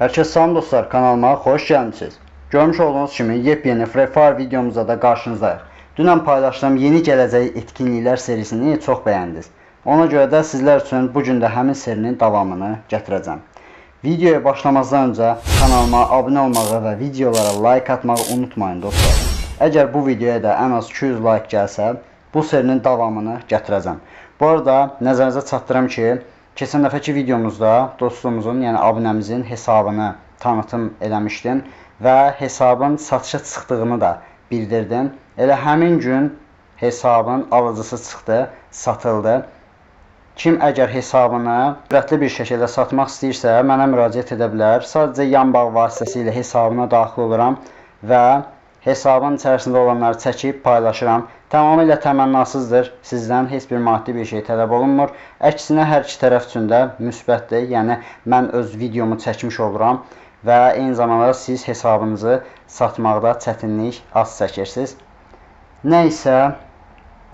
Herkese salam dostlar, kanalıma xoş gəlmisiniz. Görmüş olduğunuz kimi yepyeni Free Fire videomuzda da qarşınızdayıq. Dünən paylaşdığım yeni gələcək etkinliklər serisini çox bəyəndiniz. Ona görə də sizlər üçün bu gün də həmin serinin davamını gətirəcəm. Videoya başlamazdan öncə kanalıma abunə olmağı və videolara like atmağı unutmayın dostlar. Əgər bu videoya da ən az 200 like gəlsə, bu serinin davamını gətirəcəm. Bu arada nəzərinizə çatdırım ki, keçən dəfəki videomuzda dostumuzun, yəni abunəmizin hesabını tanıtım eləmişdim və hesabın satışa çıxdığını da bildirdim. Elə həmin gün hesabın alıcısı çıxdı, satıldı. Kim əgər hesabını sürətli bir şəkildə satmaq istəyirsə, mənə müraciət edə bilər. Sadəcə yan bağ vasitəsilə hesabına daxil oluram və hesabın içərisində olanları çəkib paylaşıram. Tamamilə təmənnasızdır. Sizdən heç bir maddi bir şey tələb olunmur. Əksinə hər iki tərəf üçün də müsbətdir. Yəni mən öz videomu çəkmiş oluram və eyni zamanda siz hesabınızı satmaqda çətinlik az çəkirsiniz. Nə isə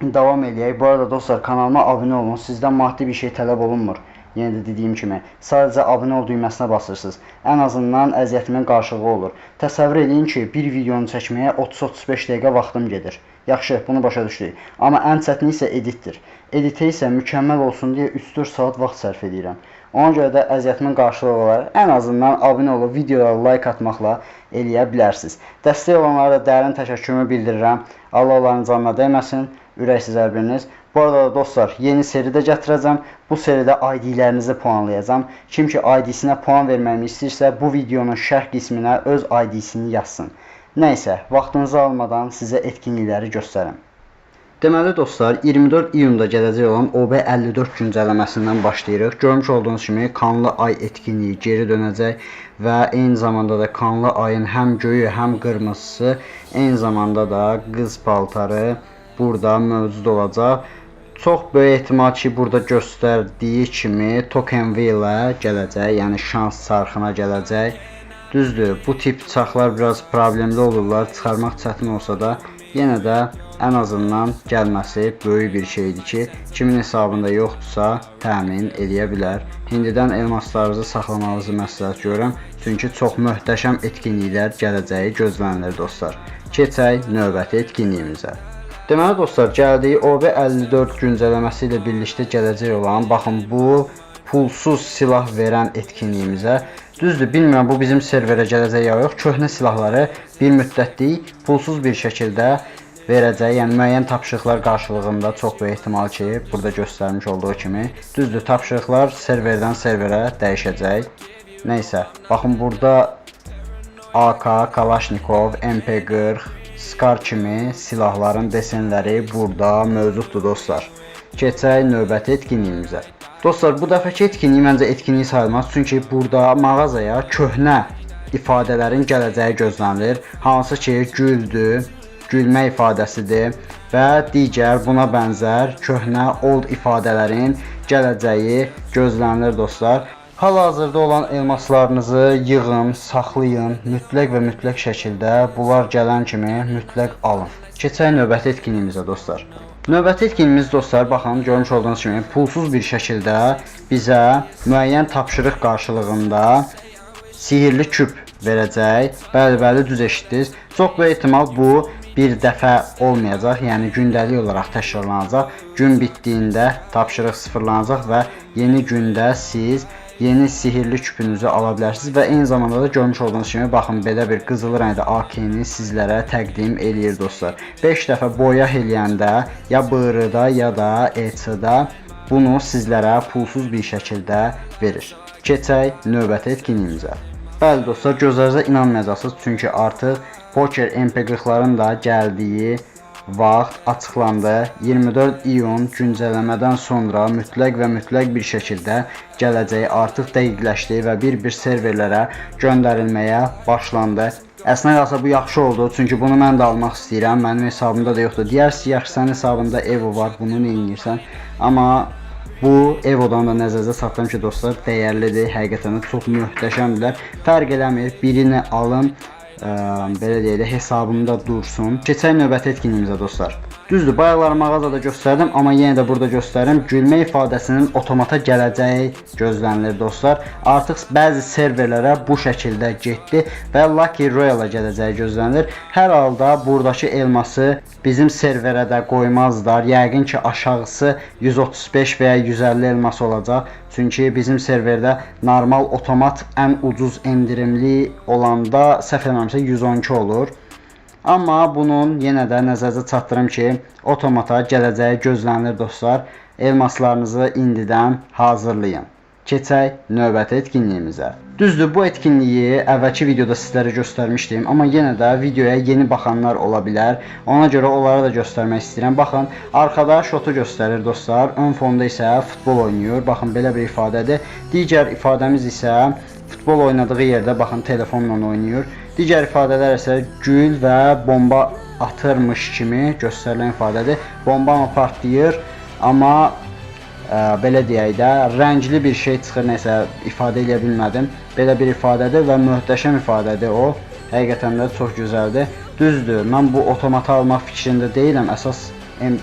davam eləyək. Bu arada dostlar, kanalıma abunə olun. Sizdən maddi bir şey tələb olunmur. Yenə də dediyim kimi, sadəcə abunə ol düyməsinə basırsınız. Ən azından əziyyətimin qarşılığı olur. Təsəvvür eləyin ki, bir videonu çəkməyə 30-35 dəqiqə vaxtım gedir. Yaxşı, bunu başa düşdük. Amma ən çətini isə editdir. Editə isə mükəmməl olsun deyə 3-4 saat vaxt sərf edirəm. Ona görə də əziyyətimin qarşılığı olaraq ən azından abunə olub videolara like atmaqla eləyə bilərsiniz. Dəstək olanlara da dərin təşəkkürümü bildirirəm. Allah onların canına dəyməsin. Ürəksiz hər biriniz. Bu arada da dostlar, yeni seri də gətirəcəm. Bu seridə ID-lərinizi puanlayacağam. Kim ki ID-sinə puan verməyimi istəyirsə, bu videonun şərh qisminə öz ID-sini yazsın. Nəysə, vaxtınızı almadan sizə etkinlikləri göstərim. Deməli dostlar, 24 iyunda gələcək olan OB54 güncəlləməsindən başlayırıq. Görmüş olduğunuz kimi Kanlı Ay etkinliyi geri dönəcək və eyni zamanda da Kanlı Ayın həm göyü, həm qırmızısı, eyni zamanda da qız paltarı burada mövcud olacaq. Çox böyük ehtimal ki, burada göstərdiyi kimi Token Wheel-ə gələcək, yəni şans çarxına gələcək. Düzdür, bu tip çarxlar biraz problemli olurlar, çıxarmaq çətin olsa da, yenə də ən azından gəlməsi böyük bir şeydir ki, kimin hesabında yoxdursa təmin eləyə bilər. İndidən elmaslarınızı saxlamağınızı məsləhət görürəm, çünki çox möhtəşəm etkinliklər gələcəyi gözlənilir dostlar. Keçək növbəti etkinliyimizə. Deməli dostlar, gəldik OB54 güncəlləməsi ilə birlikdə gələcək olan, baxın bu pulsuz silah verən etkinliyimizə. Düzdür, bilmirəm bu bizim serverə gələcək ya yox. Köhnə silahları bir müddətlik pulsuz bir şəkildə verəcək. Yəni müəyyən tapşırıqlar qarşılığında çox böyük ehtimal ki, burada göstərmiş olduğu kimi. Düzdür, tapşırıqlar serverdən serverə dəyişəcək. Nəysə, baxın burada AK, Kalashnikov, MP40, Scar kimi silahların desenləri burada mövcuddur dostlar. Keçək növbəti etkinliyimizə. Dostlar, bu dəfəki etkinlik məncə etkinlik sayılmaz. Çünki burada mağazaya köhnə ifadələrin gələcəyi gözlənilir. Hansı ki, güldür, gülmə ifadəsidir və digər buna bənzər köhnə old ifadələrin gələcəyi gözlənilir dostlar. Hal-hazırda olan elmaslarınızı yığın, saxlayın, mütləq və mütləq şəkildə bunlar gələn kimi mütləq alın. Keçək növbəti etkinliyimizə dostlar. Növbəti etkinliyimiz dostlar, baxın, görmüş olduğunuz kimi pulsuz bir şəkildə bizə müəyyən tapşırıq qarşılığında sihirli küp verəcək. Bəli, bəli, düz eşitdiniz. Çox böyük ehtimal bu bir dəfə olmayacaq, yəni gündəlik olaraq təkrarlanacaq. Gün bitdiyində tapşırıq sıfırlanacaq və yeni gündə siz yeni sihirli küpünüzü ala bilərsiniz və eyni zamanda da görmüş olduğunuz kimi baxın belə bir qızılı rəngdə AK-ni sizlərə təqdim eləyir dostlar. 5 dəfə boya eləyəndə ya BR-da ya da EC-da bunu sizlərə pulsuz bir şəkildə verir. Keçək növbəti etkinliyimizə. Bəli dostlar, gözlərinizə inanmayacaqsınız, çünki artıq Poker MP40-ların da gəldiyi vaxt açıqlandı. 24 iyun güncəlləmədən sonra mütləq və mütləq bir şəkildə gələcəyi artıq dəqiqləşdi və bir-bir serverlərə göndərilməyə başlandı. Əslində qalsa bu yaxşı oldu, çünki bunu mən də almaq istəyirəm. Mənim hesabımda da yoxdur. Deyərsiniz, yaxşı sənin hesabında Evo var, bunu nə edirsən? Amma bu Evo'dan da nəzərinizə çatdırım ki, dostlar, dəyərlidir. Həqiqətən də çox möhtəşəmdirlər. Fərq eləmir, birini alın, belə deyək də hesabımda dursun. Keçək növbəti etkinliyimizə dostlar. Düzdür, bayaqlar mağazada göstərdim, amma yenə də burada göstərim. Gülmə ifadəsinin otomata gələcəyi gözlənilir dostlar. Artıq bəzi serverlərə bu şəkildə getdi və Lucky Royale-a gələcəyi gözlənilir. Hər halda buradakı elması bizim serverə də qoymazlar. Yəqin ki, aşağısı 135 və ya 150 elmas olacaq. Çünki bizim serverdə normal otomat ən ucuz endirimli olanda səhv eləmirəmsə 112 olur. Amma bunun yenə də nəzərinizə çatdırım ki, otomata gələcəyi gözlənilir dostlar. Elmaslarınızı indidən hazırlayın. Keçək növbəti etkinliyimizə. Düzdür, bu etkinliyi əvvəlki videoda sizlərə göstərmişdim, amma yenə də videoya yeni baxanlar ola bilər. Ona görə onlara da göstərmək istəyirəm. Baxın, arxada şotu göstərir dostlar, ön fonda isə futbol oynayır. Baxın, belə bir ifadədir. Digər ifadəmiz isə futbol oynadığı yerdə baxın telefonla oynayır. Digər ifadələr isə gül və bomba atırmış kimi göstərilən ifadədir. Bomba mı partlayır, amma belə deyək də, rəngli bir şey çıxır, nəsə ifadə eləyə bilmədim. Belə bir ifadədir və möhtəşəm ifadədir o. Həqiqətən də çox gözəldir. Düzdür, mən bu otomatı almaq fikrində deyiləm. Əsas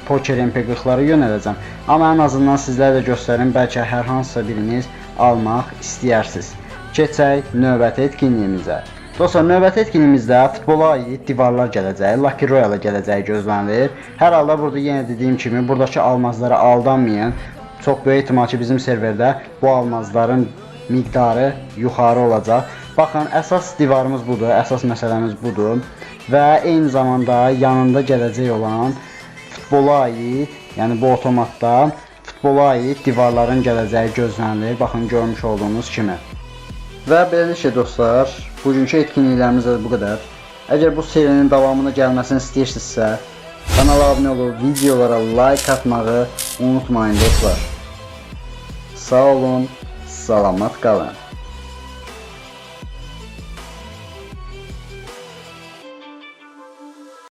Poker MP40-lara yönələcəm. Amma ən azından sizlərə də göstərim, bəlkə hər hansısa biriniz almaq istəyərsiniz. Keçək növbəti etkinliyimizə. Dostlar, növbəti etkinliyimizdə futbola aid divarlar gələcək, Lucky Royale gələcəyi gözlənilir. Hər halda burada yenə dediyim kimi buradakı almazlara aldanmayın. Çox böyük ehtimal ki, bizim serverdə bu almazların miqdarı yuxarı olacaq. Baxın, əsas divarımız budur, əsas məsələmiz budur və eyni zamanda yanında gələcək olan futbola aid, yəni bu otomatda futbola aid divarların gələcəyi gözlənilir. Baxın, görmüş olduğunuz kimi. Və beləliklə dostlar, bugünkü etkinliklərimiz də bu qədər. Əgər bu serinin davamını gəlməsini istəyirsinizsə, kanala abunə olub videolara like atmağı unutmayın dostlar. Sağ olun, salamat qalın.